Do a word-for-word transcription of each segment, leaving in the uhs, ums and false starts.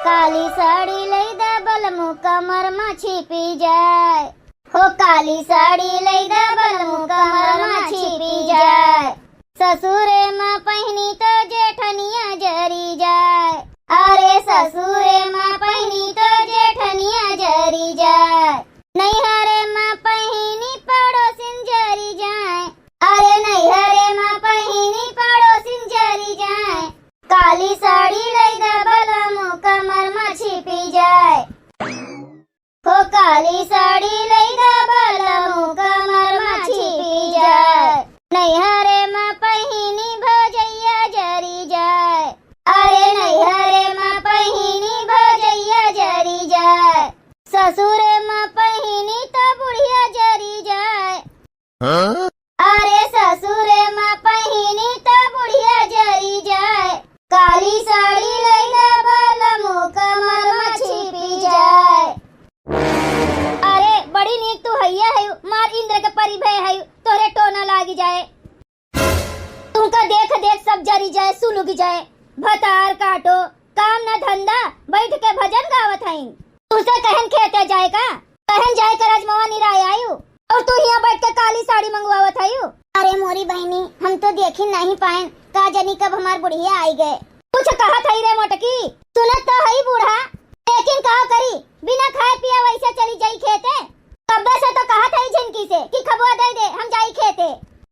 काली साड़ी लई दा बलमु कमर मा छिपी जाए। हो काली साड़ी लई दा बलमु कमर मा छिपी जाए। ससुरे मा पहिनी तो जेठनिया जरी जाए। अरे ससुरे मा पहिनी तो जेठनिया जरी जाए। नैहरे मा पहिनी पड़ोसिन जरी जाए। अरे नैहरे मा पहिनी पड़ोसिन जरी जाए। काली साड़ी लई दा बलमु कमर मा छिपी जाए। हो काली साड़ी लई दा बलमु कमर मा छिपी जाए। नैहरे मा पहिनी भजैया जरी जाए। अरे नैहरे मा पहिनी भजैया जरी जाए। ससुरे मा पहिनी तो बुढ़िया जरी जाए। हाँ? अरे ससुरे मा पहिनी तो बुढ़िया जरी जाए। काली साड़ी लई दा बलमु कमर मा छिपी जाए। अरे बड़ी नीक तू हइया हयू, मार इंद्र के परी भय हयू, तोहरे टोना लागी जाए। तुमका देख देख सब जरी जाए, सुलुगी जाए। भतार काटो, काम न धंधा, बैठ के भजन गावत हईन। तुमसे कहन खेते जाए का? कहन जाए का रजमवा निराय आयु, और तू हियाँ बैठ के काली साड़ी मंगवावत हयू। अरे मोरी बहिनी, हम तो देखी नहीं पाएन, का जनी कब हमार बुढ़िया आई गए। कुछ कहत हई रे मोटकी, सुनत तो हई बूढ़ा, लेकिन का करी, बिना खाए पिए वैसे चली जाई खेते। कब्बे से तो कहत हई झिनकी से कि खबुआ दे दे, हम जाई खेते।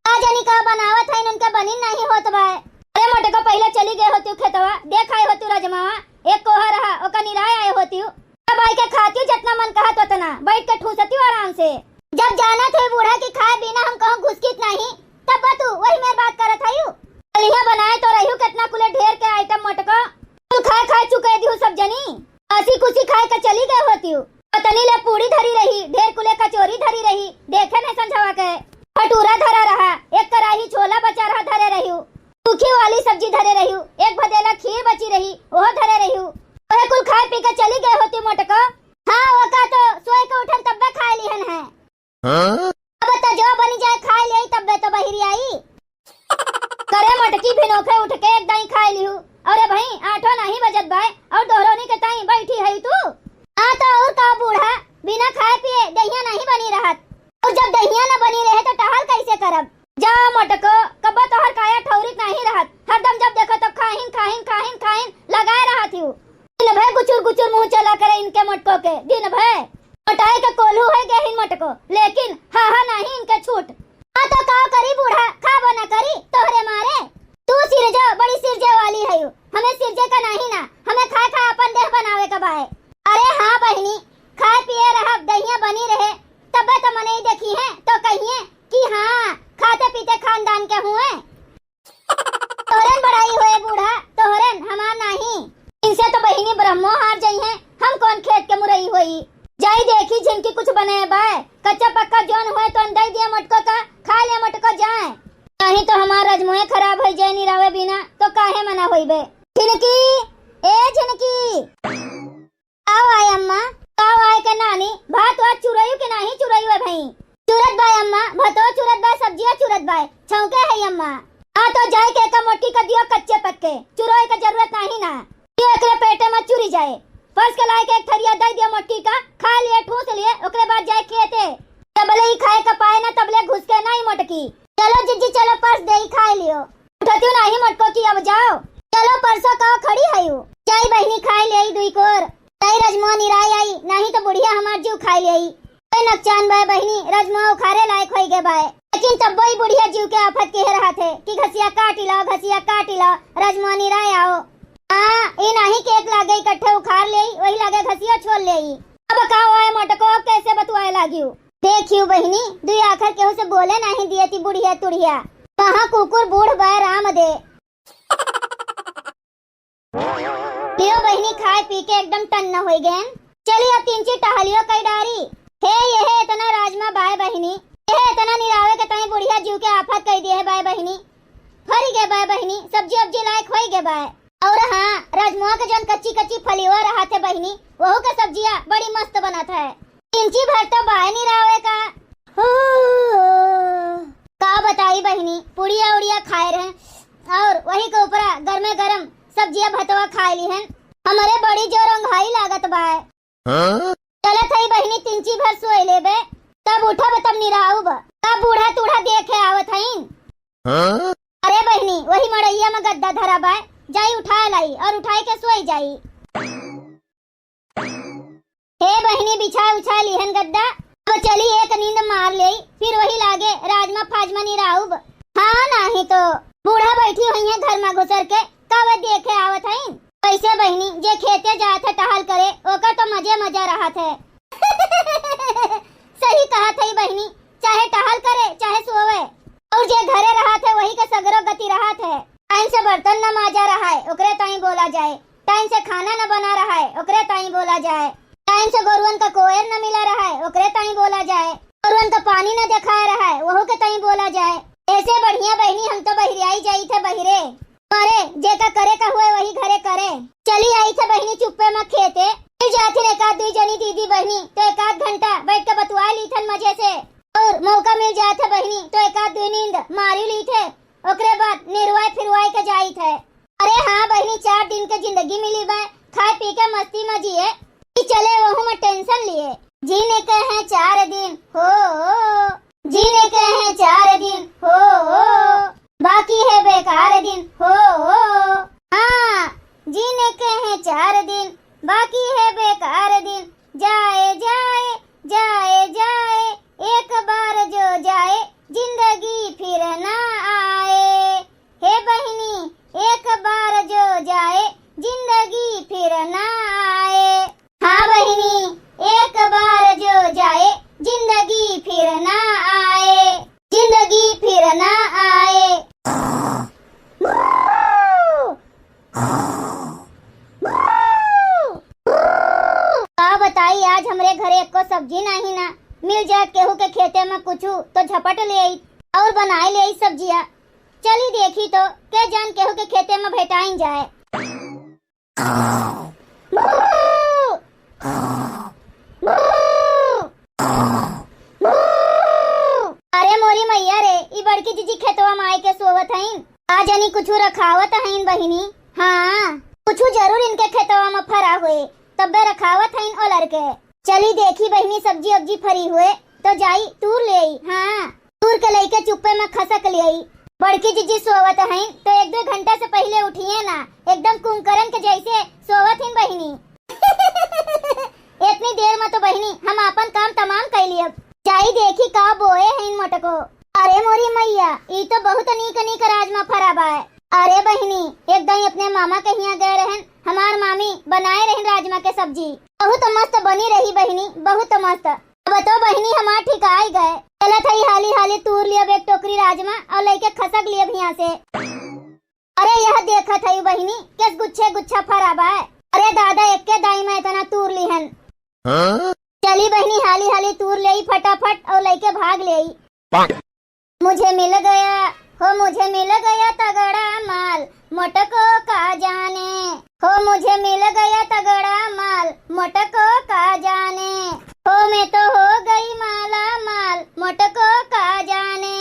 का जनी का बनावत हईन, उनका बनिन नहीं होत बाए। अरे मोटको, पहिले चली गए होती खेतवा, देख आए होती रजमावा, एक कोहा रहा, ओका निराय आए होती। तब आई के खाती जितना मन कहत उतना, बैठ के ठूसती आराम से। जब जानत हई बूढ़ा कि खाए बिना हम कहूँ घुसकित नहीं, तब तू वही मेर बात करत हयू। कलिया बनाए तो रहियो कितना कुले ढेर के आइटम मोटको, कुल खाए खाए चुके दिहू सब जनी। हंसी खुशी खाए के चली गए होती। पतनी ले पूड़ी धरी रही, ढेर कुले कचोरी धरी रही, देखे नहीं संझवा के। भटूरा धरा रहा, एक कराही छोला बचा रहा धरे रहियो। सूखी वाली सब्जी धरे रहियो, एक भदेला खीर बची रही, ओहो धरे रहियो। ओहे कुल खाए पी के चली गए होती मोटको। हाँ, ओका तो सोए के उठन तब्बे खाए लिहन है। हाँ? अब तो जो बनी जाए खाए ले तब्बे तो बहिरी आई। करे मोटकी भिनोखे उठ के एक दाई खाए लिहू। अरे भाई, आठो नहीं बजत बाय और दोहरोनी के ताई बैठी है तू। हाँ तो और का बूढ़ा, बिना खाए पिए दहिया नहीं बनी रहत। और जब दहिया न बनी रहे तो टहल कैसे करब? जा मोटको, कब्बो तोहर काया ठौरित नहीं रहत। हरदम जब देखो तब खाहिन, खाहिन, खाहिन, खाहिन लगाए रहत हिउ। दिन भर गुचुर गुचुर मुँह चला करे इनके मोटको के, दिन भर। मोटाई के कोल्हू है गहिन मोटको, लेकिन हा हा नहीं इनके छूट। हाँ तो का करी बूढ़ा, खाबो न करी तोहरे मारे। तू सिरजो, बड़ी सिरजे वाली है, हमें सिरजे का नहीं ना, हमें खाए खाए अपन देह बनावे का बाए। अरे हाँ बहिनी, खाए पिए रहब, दहिया बनी रहे, तबे तो मनई देखी है तो कहिए कि हाँ, खाते पीते खानदान के हुए। तोहरेन बड़ाई होए बूढ़ा, तोहरेन, हमार नाही। इनसे तो बहिनी ब्रह्मो हार जइहें, हम कौन खेत के मुरई होई। जाई देखी झिनकी कुछ बने बाय, कच्चा पक्का जौन होए तो दे दिया मोटको का, खा ले मोटको जाए। नहीं तो हमार रजमोए खराब होई जाए निरावे बिना, तो काहे मना होइबे। झिनकी, ए झिनकी। आओ आय अम्मा, आओ आय के नानी, भात वात चुरयू के नाही चुरयू है भाई? चुरत बाय अम्मा, भतो चुरत बाय, सब्जिया चुरत बाय, छौके है अम्मा। हाँ तो जाए के का मोटकी का दियो कच्चे पक्के, चुरोए का जरूरत नाही ना। दियो एकरे पेटे में चुरी जाए। फर्श के लाए के एक थरिया दे दियो मोटकी का, खा लिए, ठूस लिए, ओकरे बाद जाए खेते। जबले ही खाए का पाए ना तबले घुस के नाही मोटकी। चलो जिज्जी चलो पर्स देई खाए लियो। उठतियो नाही मोटको की अब जाओ। चलो परसों का खड़ी हयू। जाई बहिनी खाए लेई दुई कोर। जाई रजमुआ निराय आई, नाही तो बुढ़िया हमार जीव खाए लेई। कोई नकचान बाय बहिनी, रजमुआ उखारे लायक होई गे बाय। लेकिन तब्बो ही बुढ़िया जीव के आफत के रहत है कि घसिया काटी लाओ, घसिया काटी लाओ, रजमुआ निराय आओ। हाँ, ई नाही केक लागे इकट्ठे उखार लेई, वही लागे घसिया छोल लेई। अब का हुआ है मोटको, अब कैसे बतुआए लागियो? देखियो बहिनी, दुई आखर केहू से बोले नाही दिए ती बुढ़िया तुढ़िया। कहाँ कुकुर बूढ़ बाय राम दे। लियो बहिनी खाए पी के एकदम टन्न होई गएन। चली अब तीन ची टहलियो कई डारी। हे यह इतना राजमा बाय बहिनी, यह इतना निरावे के तई बुढ़िया जीव के आफत कई दिए है बाय बहिनी। फरी गे बाय बहिनी, सब्जी अब्जी लायक होई गे बाय। और हाँ, राजमुआ के जौन कच्ची कच्ची फलियो रहत है बहिनी, वहू के सब्जिया बड़ी मस्त बनत है। इंची भर तो बाय निरावे का। हो, का बताई बहिनी, पुड़िया उड़िया खाए रहे और वही के ऊपरा गरमे गरम सब्जिया भतवा खाए लिहन। हमरे बड़ी जोर ओंघाई लागत बाय। हाँ? चलत हई बहिनी, तिनची भर सोय लेबे, तब उठब, तब निराउब। तब बूढ़ा तूढ़ा देखे आवत हईन। हाँ? अरे बहिनी, वही मड़इया में गद्दा धरा बाय, जाई उठाए लाई और उठाए के सोई जाई। हे बहिनी, बिछा उछा लिहन गद्दा, अब चली एक नींद मार लेई, फिर वही लागे राजमा फाजमा निराउब। हाँ, नाही तो बूढ़ा बैठी हुई है घर में घुसर के, का वे देखे आवत हईन? वैसे बहिनी, जे खेते जात है टहल करे, ओकर तो मजे मजा रहत है। सही कहत है बहिनी, चाहे टहल करे, चाहे सोवे, और जे घरे रहत है, वही के सगरो गति रहत है। टाइम से बर्तन न माजा रहा है, ओकरे ताई बोला जाए। टाइम से खाना न बना रहा है, ओकरे ताई बोला जाए। टाइम से गोरुअन का कोयर न मिला रहा है, ओकरे ताई बोला जाए। गोरुअन का पानी न देखाए रहा है, वहू के ताई बोला जाए। ऐसे बढ़िया बहिनी, हम तो बहिरियाई जाई थे बहिरे। अरे, जेका करे का हुए वही घरे करे। चली आई थे बहिनी चुप्पे में खेते। मिल जाथिन एक आध दुई जनी दीदी बहिनी, तो एक आध घंटा बैठ के बतुआ ली थन मजे से। और मौका मिल जात है बहिनी, तो एक आध दुई नींद मारी ली थे। ओकरे बाद निरवाए फिरवाए के जाई थे। अरे हाँ बहिनी, चार दिन के जिंदगी मिली बा, खाए पी के मस्ती में जिए, कि चले वहू में टेंशन लिए। जीने के हैं चार दिन हो, जीने के हैं चार दिन हो, बाकी है बेकार दिन हो। हाँ, जीने के हैं चार दिन, बाकी है बेकार दिन। जाए जाए, जाए जाए, एक बार जो जाए, जिंदगी फिर ना आए। हे बहिनी, एक बार जो जाए, जिंदगी फिर ना आए। हाँ बहिनी, एक बार जो जाए, जिंदगी फिर ना आए, जिंदगी फिर ना आए। का बताई, आज हमरे घरे एको सब्जी नाही ना। मिल जात केहू के खेते में कुछु तो झपट ले आई और बनाए ले आई सब्जिया। चली देखी तो, के जान केहू के खेते में भेटाइन जाए। अरे मोरी मैया रे, ई बड़की जीजी खेतवा में आए के सोवत हईन। का जानी कुछु रखावत हईन बहिनी। हाँ, कुछु जरूर इनके खेतवा में फरा हुए, तब्बे रखावत हईन ओलर के। चली देखी बहिनी, सब्जी उब्जी फरी हुए तो जाई तूर ले आई। हाँ, तूर के लइके चुप्पे में खसक ले आई। बड़की जीजी सोवत हईन तो एक दो घंटा से पहिले उठिए ना, एकदम कुंभकरन के जैसे सोवत हईन बहिनी। इतनी देर में तो बहिनी हम आपन काम तमाम कइ लियब। जाई देखी का बोए हईन मोटको। अरे मोरी मैया, ई तो बहुत नीक नीक राजमा फरा बाय। अरे बहिनी, एक दाई अपने मामा के हियां गए रहन, हमार मामी बनाए रहन राजमा के सब्जी, बहुत मस्त बनी रही बहिनी, बहुत मस्त। अब तो बहिनी हमार ठिकाई गए। चलत हई हाली हाली तूर लियब एक टोकरी राजमा और लइके खसक लियब हियां से। अरे यह देखत हई बहिनी, किस गुच्छे गुच्छा फरा बाय। अरे दादा, एक्के दाई में इतना तूर लिहन। हाँ? चली बहिनी, हाली हाली तूर लेई फटाफट और लइके भाग लेई। पाक। मुझे मिल गया, हो मुझे मिल गया तगड़ा माल, मोटको का जाने। हो मुझे मिल गया तगड़ा माल, मोटको का जाने। हो मैं तो हो गई माला माल, मोटको का जाने।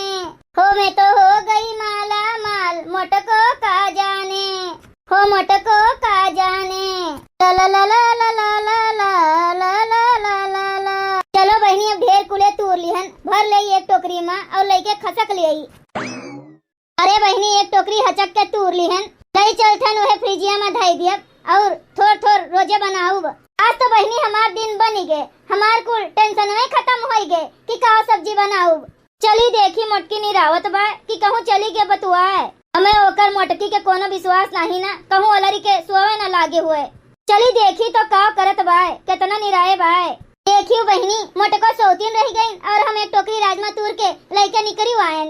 हो मैं तो हो गई माला माल, मोटको का जाने। हो मोटको का जाने। ला ला ला ला। चलो बहिनी, अब ढेर कुले तूर लिहन, भर लेई एक टोकरी में और लइके खसक लेई। अरे बहिनी, एक टोकरी हचक के तूर लिहन, लई चलथन, उहे फ्रिजिया में धई दियब और थोर थोर रोजे बनाउब। आज तो बहिनी हमार दिन बनी गे, हमार कुल टेंशनवे खत्म होई गे कि का सब्जी बनाउब। चली देखी मोटकी निरावत बा कि कहूँ चली गे बतुआए। हमें ओकर मोटकी के कोनो विश्वास नाही ना, कहूँ ओलरी के सोवे ना लागे हुए। चली देखी तो का करत बाय, केतना निराए बाय। देखियो बहिनी, मोटको सौतीन रह गईन और हम एक टोकरी राजमा तूर के लइके निकरी आयन।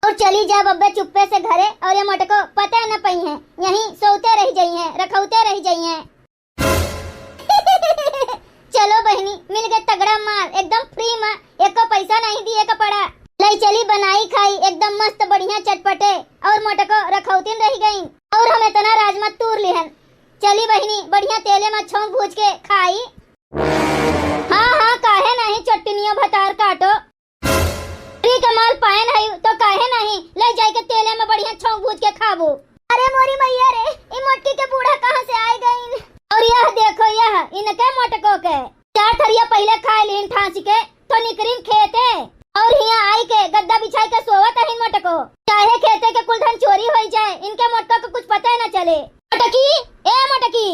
और चली जाब अब्बे चुप्पे से घरे और ये मोटको पता न पई हैं, यहीं सोते रह जाई हैं, रखौते रह जाई हैं। चलो बहिनी, मिल गए तगड़ा माल, एकदम फ्री में, एको पैसा नहीं दिए के पड़ा। लई चली बनाई खाई, एकदम मस्त बढ़िया चटपटे। और मोटको रखौतीन रह गईन और हम इतना राजमा तूर लिहन। चली बहिनी, बढ़िया तेले में छौंक भूज के खाई। हाँ हाँ, काहे नहीं चटनियो भतार काटो। फ्री के माल पायन है तो काहे नहीं ले जाए के तेले में बढ़िया छौंक भूज के खाबू। अरे मोरी मैया रे, ई मोटकी के बूढ़ा कहाँ से आए? इनके मोटको के। चार थरिया पहिले खाए लीन ठाँसी के, तो निकरिन खेते। और हियाँ आई के गद्दा बिछाई के सोवत अहिन मोटको। चाहे खेते के कुल धन चोरी होई जाए, इनके मोटको के कुछ पता न चले। मोटकी, ए मोटकी।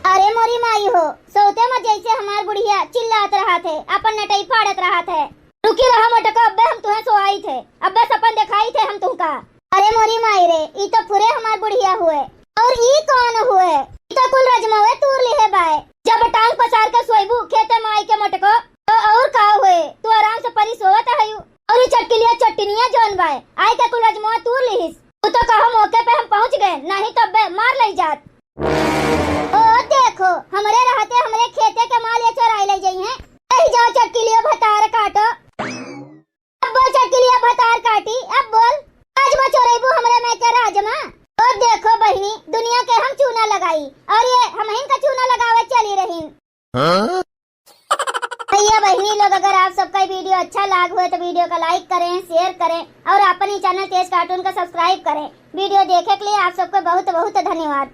अरे मोरी माई हो, सोते में जैसे हमार बुढ़िया चिल्लात रहत है, अपन नटई फाड़त रहत है। रुकी रहा मोटको, अब्बे हम तुहें सोआई थे, अब्बे सपन देखाई थे हम तुहका। अरे मोरी माई रे, ई तो फुरे हमार बुढ़िया हुए। और ई कौन हुए? ई तो कुल रजमवे तूर लिहे बाए। जब टांग पसार के सोइबू खेते माई के मोटको, तो और का हुए? तू आराम से परी सोवत हयू। और ई चटकिलिया चटनिया जौन बाए, आई के कुल रजमवा तूर लिहिस। तू तो कहो मौके पे हम पहुँच गए, नहीं तो अब्बे मार लई जात। ओ देखो, हमरे रहते हमरे खेते के माल ये चोराई लई जइहें। कही जाओ चटकिलियो भतार काटो। अब बोल चटकिलिया भतार काटी, अब बोल। राजमा चोरैबू हमरे में के राजमा। ओ देखो बहिनी, दुनिया के हम चूना लगाई और ये हमहिन का चूना लगावे चली रहीन। हाँ? भैया बहिनी लोग, अगर आप सबका ये वीडियो अच्छा लाग हुए तो वीडियो का like करें, share करें और अपन ही चैनल तेज कार्टून का subscribe करें। वीडियो देखे के लिए आप सबको बहुत बहुत धन्यवाद।